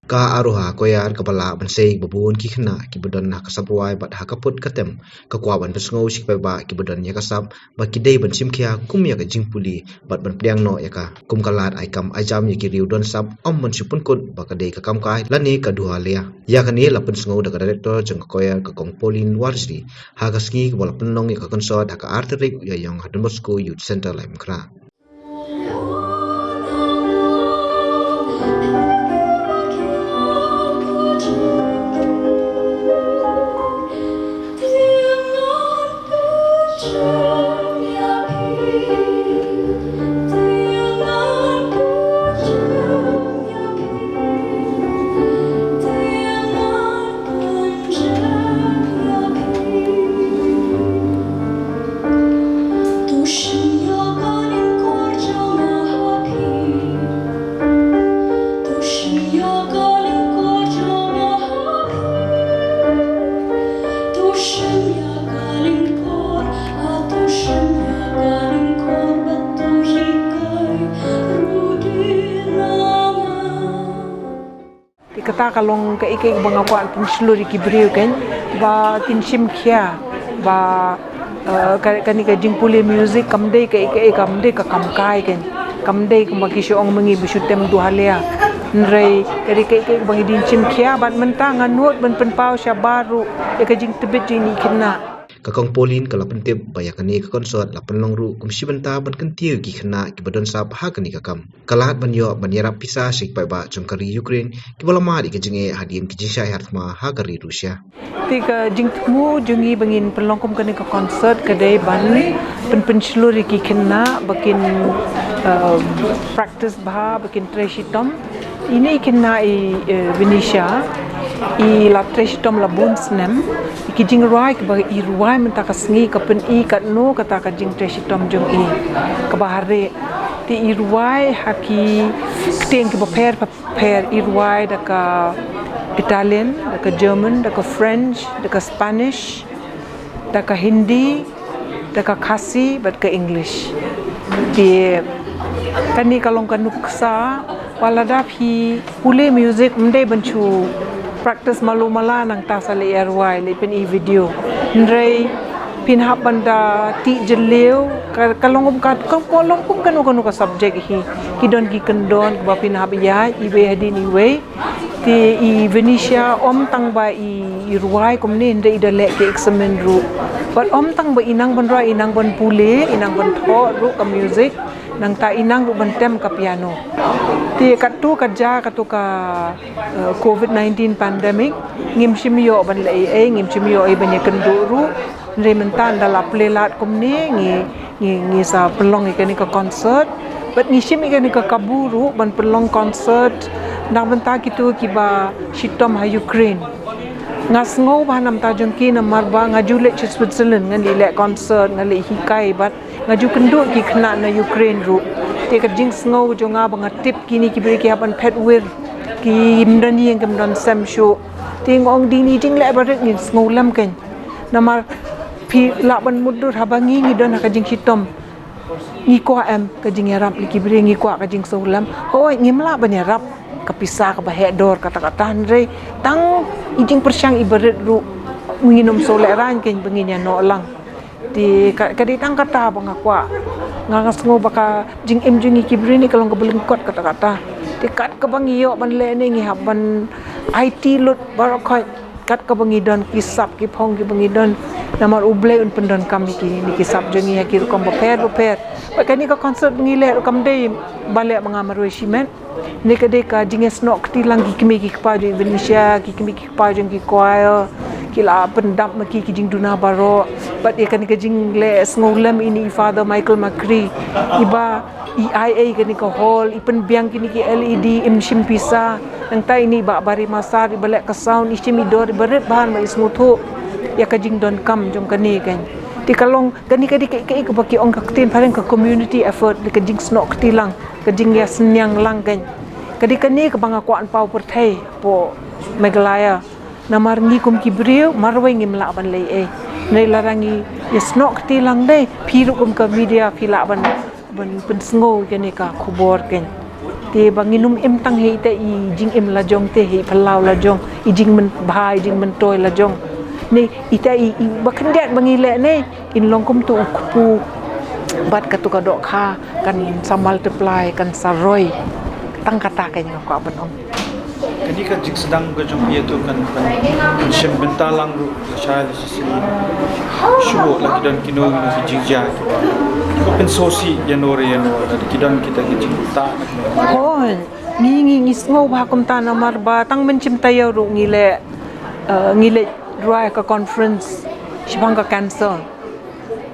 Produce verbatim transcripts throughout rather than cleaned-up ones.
Ka Aroha Choir kaba lah ban sei ba bun ki khynnah kiba don ha ka sap rwai bad ha ka put ka tem ka kwah ban pynsngew sha ki paidbah kiba don ïa ka sap ba ki dei ban shim khia kum ïa ka jingpule bad ban pdiang noh ïa ka kum ka lad ai kam ai jam ïa ki riew don sap, ym ban shu pynkut ba ka dei ka kam kai lane ka duhalia. Ïa kane la pynsngew da ka director jong ka choir ka Kong Pauline Warjri ha ka sngi kaba la pynlong ïa ka concert ha ka ar tarik Ïaïong ha Don Bosco Youth Centre Laitumkhrah. Te kata ka long kaei kaei ba nga kwah pynshlur ïa ki briew kan, ba kin shim khia ba, eh, ka, kane ka jingpule music kam dei kaei kaei, kam dei ka kam kai kan. Kam dei kumba ki shu ong mynta ba shu tem duhalia. Hynrei ka dei kaei kaei ba ngi dei shim khia bad mynta nga nud ban pynpaw shabar ruh ïa ka jingtbit jong ngi khynnah. Ka Kong Pauline ka la pyntip ba ïa kane ka concert la pynlong ruh kum shi bynta ban kyntiew ïa ki khynnah kiba don sap ha kane ka kam. Ka lad ban ïoh ban ïarap pisa sha ki paidbah jong ka ri Ukraine kiba la mad ïa ka jingeh hadien ka jingshah hiar thma ha ka ri Russia. Te ka jingthmu jong ngi ba ngin pynlong kum kane ka concert ka dei ban pyn pynshlur ïa ki khynnah ba kin, eh, practice bha, ba kin trei shitom. Ine i khynnah i, eh, Venetia i la trei shitom la bun snem. Ki jingrwai kiba i rwai mynta ka sngi ka pyni katno kata ka jingtrei shitom jong i kaba ha rieh. Te i rwai ha ki ktien kiba pher pher, i rwai da ka Italian, da ka German, da ka French, da ka Spanish, da ka Hindi, da ka Khasi bad ka English. Te kane ka long ka nuksa ba lada phi pule music ym dei ban shu practice malu mala nangta sa leit ïa rwai, leit pyni video. Hynrei phin hap ban da tih jylliew, ka, ka long kum ka, ka, ka long kum kano kano ka subject hi. Ki don ki kyndon ba phin hap ïaid iwei hadien iwei. Te i Venetia ym tang ba i, i rwai kumne hynrei i da leh ki eksamin ruh. Bad ym tang ba i nang ban rwai, i nang ban pule, i nang ban thoh ruh ka music, nangta i nang ruh ban tem ka piano. Te katto ka jia katto ka, eh, covid nineteen pandemic, ngim shym ïoh ban leh ei ei, ngim shym ïoh ei ban ïakynduh ruh. Hynrei mynta ynda la plie lad kumne ngi, ngi, ngi sa pynlong ïa kane ka concert. Bad ngi shim ïa kane ka kabu ruh ban pynlong concert na ka bynta kito kiba shitom ha Ukraine. Nga sngew ba na ka bynta jong ki namar ba nga ju leit sha Switzerland, ngan leit leh concert, ngan leit hikai bad nga ju kynduh ki khynnah na Ukraine ruh. Te ka jingsngew jong nga ba nga tip kine ki briew ki hap ban phet wir, kim don ïing kim don sem shuh. Te nga ong dei ne jingleh barit ngin sngew lem kein. Namar phi lah ban mutdur haba ngi ngi don ha ka jingshitom. Ngi kwah em ka jingïarap na ki briew, ngi kwah ka jingsngewlem. Hooid ngim lah ban ïarap ka pisa kaba heh dor kata kata, hynrei tang i jingpyrshang iba rit ruh ngin ym sngewlehraiñ kein ba ngin ïa noh lang. Te ka, ka dei tang kata ba nga kwah. Nga, nga sngew ba ka jingim jong ngi ki briew ne ka long kaba lyngkot kata kata. Te kat kaba ngi ïoh ban leh ne ngi hap ban aiti lut baroh khoit. Kat kaba ngi don ki sap ki phong kiba ngi don, namar U Blei un pyndonkam ïa kine ki sap jong ngi ha ki rukom bapher bapher. Bad kane ka concert ba ngi leh ruh kam dei ba leh ma nga marwei shimet. Ne ka dei ka jingïasnoh kti lang ki kmie ki kpa jong i Venetia, ki kmie ki kpa jong ki choir, ki la pyndap ma ki ki jingduna baroh. Bad ïa kane ka jingleh sngewlem ine i Father Michael Makri, iba i ai ei kane ka hall, i pynbiang kine ki L E D, im shim pisa. Nangta ine i Bah Bari Masar iba leh ka sound, i shim i dor iba rit bha namar i sngewthuh ïa ka jingdonkam jong kane kein. Te ka long kane ka dei kaei kaei kaba ki ong ka ktien phareng ka community effort, ka jingsnoh kti lang, ka jingïasniang lang kein. Ka dei kane kaba nga kwah ban paw pyrthei hapoh Meghalaya. Namar ngi kum ki briew marwei ngim lah ban leh ei. Hynrei lada ngi ïasnoh kti lang dei, phi ruh kum ka media phi lah ban, ban pynsngew kane ka khubor kein. Te ba ngin ym im tang hi ita i jingim la jong te hi phyllaw la jong, i jingmyntoi, i jingmyntoi la jong. Ne ita i, i ba khyndiat ba ngi leh ne, in long kum tu u kpu bad katu ka dohkha kan sa multiply, kan sa roi. Tang kata ka nga kwah ban ong. Kane ka jingsdang ka jong ïa tu kan, kan, kan shim bynta lang ruh lashai lashisien. Shuh la ki don kino kino ki jingjia kiba pynsngewsih ïa no re ïa no, lada ki don kita ki jingtah. Hooid, ngi, ngi, ngi sngew ba kumta namar ba tang mynshim taïew ruh ngi leh, eh, ngi leh rwai ka conference shaphang ka cancer.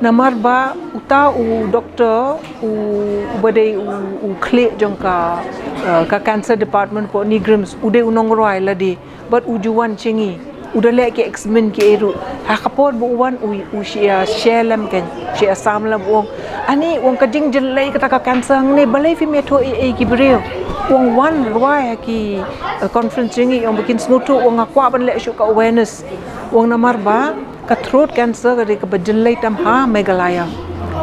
Namar ba uta u doktor u, uba dei u, u khlieh jong ka, eh, ka cancer department hapoh NEIGRIHMS, u dei u nongrwai lade, bad u ju wan sha ngi. U da leh ki examine kiei ruh. Ha ka por ba u wan u, u shah ïa share lem kein, shah ïa sam lem, u ong, ani, u ong, ka jingjyllei kata ka cancer hangne, balei phim ïathuh ei ei ki briew. U ong wan rwai ha ki, eh, conference jong ngi, u ong ba kin sngewthuh, u ong nga kwah ban leh shuh ka awareness. U ong namar ba ka throat cancer ka dei kaba jyllei tam ha Meghalaya.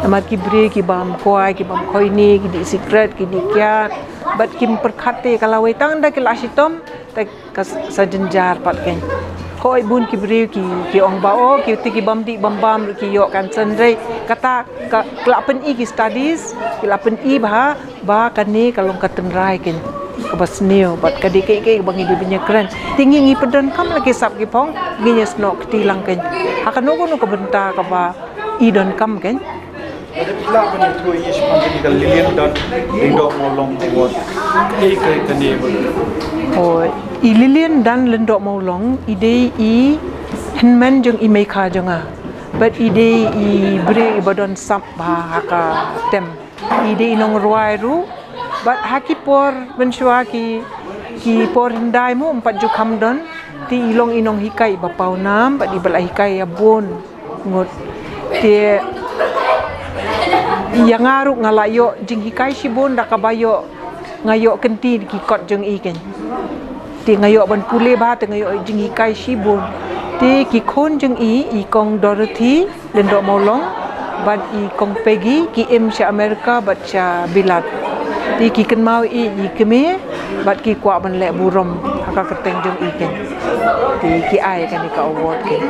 Namar ki briew ki bam kwai, ki bam khoini, ki dih sikret, ki dih kiad. Bad kim pyrkhat te ka lawei tang da ki la shitom, te ka s-, sa jynjar pat kein. Hooid bun ki briew ki, ki ong ba o, ki te ki bam dih bam bam ruh ki ïoh cancer, hynrei kata ka, ki la pyni ki studies, ki la pyni ba, ba kane ka long ka tynrai kein kaba sniew, bad ka dei kaei kaei ba ngi dei ban ïakren. Te ngi, ngi pyndonkam la ki sap ki phong, ngin ïasnoh kti lang kein. Ha kano kano ka bynta kaba i donkam kein. Lada phi lah ban ïathuh ïa ngi shaphang kane ka Lillian Dunn Lyngdoh Mawlong Award. Ei ka, kane ba. Oh, i Lillian Dunn Lyngdoh Mawlong, i dei i hynmen jong i meikha jong nga. Bad i dei i briew iba don sap bha ha ka tem. I dei i nongrwai ruh. Bad ha ki por mynshuwa ki, ki por hyndai mo ym pat ju kham don. Te i long i nonghikai iba pawnam, bad iba la hikai ïa bun ngut. Te ïa nga ruh nga la ïoh jinghikai shibun da kaba ïoh, nga ïoh kynti da ki kot jong i kein. Te nga ïoh ban pule bha, te nga ïoh jinghikai shibun. Te ki khun jong i, i kong Dorothy Lyngdoh Mawlong bad i kong Peggy, ki im sha America bad sha Bilat. Te ki kynmaw i, i kmie bad ki kwah ban leh burom ha ka kyrteng jong i kein. Te ki ai kane ka award kein.